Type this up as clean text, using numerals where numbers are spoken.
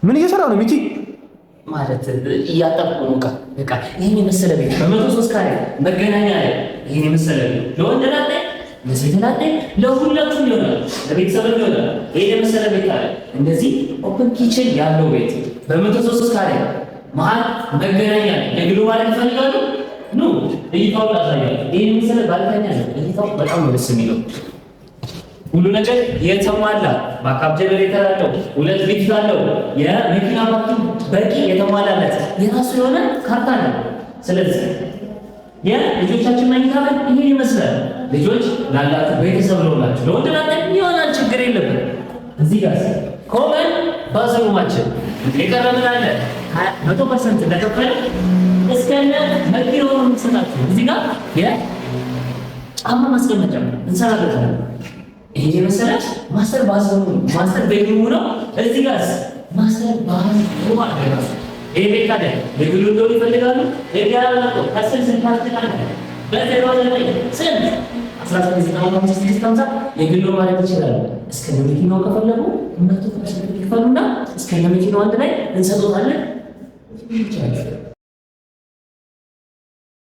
ምን እየሰራ ነው ሚኪ? ማለት እያጠብኩ ነው። እቃ እቃ ይህን የመሰለ ቤት በ103 ካሬ መገናኛ ላይ ይህን የመሰለ ቤት ለወንድ ላጤ፣ ለሴት ላጤ፣ ለሁላችሁም ይሆናል፣ ለቤተሰብ ይሆናል። ይህን የመሰለ ቤት አለ። እንደዚህ open kitchen ያለው ቤት በ103 ካሬ መሀል መገናኛ ላይ የግሉ ማለት ይፈልጋሉ። ኑ እይታውን ላሳያችሁ። ይህን የመሰለ balcony አለ። እይታው በጣም ነው ደስ የሚለው። ሁሉ ነገር የተሟላ backup generator አለው፣ ሁለት ሊፍት አለው፣ የመኪና parking በቂ የተሟላለት የራሱ የሆነ ካርታ አለው። ስለዚህ የልጆቻችን መኝታ ቤት ይሄን ይመስላል። ልጆች ላላችሁ፣ ቤተሰብ ለሆናችሁ፣ ለወንድ ላጤ ይሆናል፣ ችግር የለብን። እዚህ ጋር common bathroom ኣችን የቀረ ምን አለ? 100% እንደከፈለ እስከነ መኪናው ነው የምንሰጣችሁ። እዚህ ጋር የጫማ ማስቀመጫ እንሰራበታለን። ይሄ የመሰለ master bathroom ኡ master bedroom ኡ ነው። እዚህ ጋር master bathroom አለ ራሱ። ይሄ ቤት ታዲያ የግሉ እንደሆነ ይፈልጋሉ። የጋራ ነው። ከስር ስልካችን አለ። በ09 ስንት 1995 የግሉ ማለት ይችላሉ። እስከ መኪናው ከፈለጉ 100% ይክፈሉና እስከ መኪናው አንድ ላይ እንሰጦታለን። ይችላል።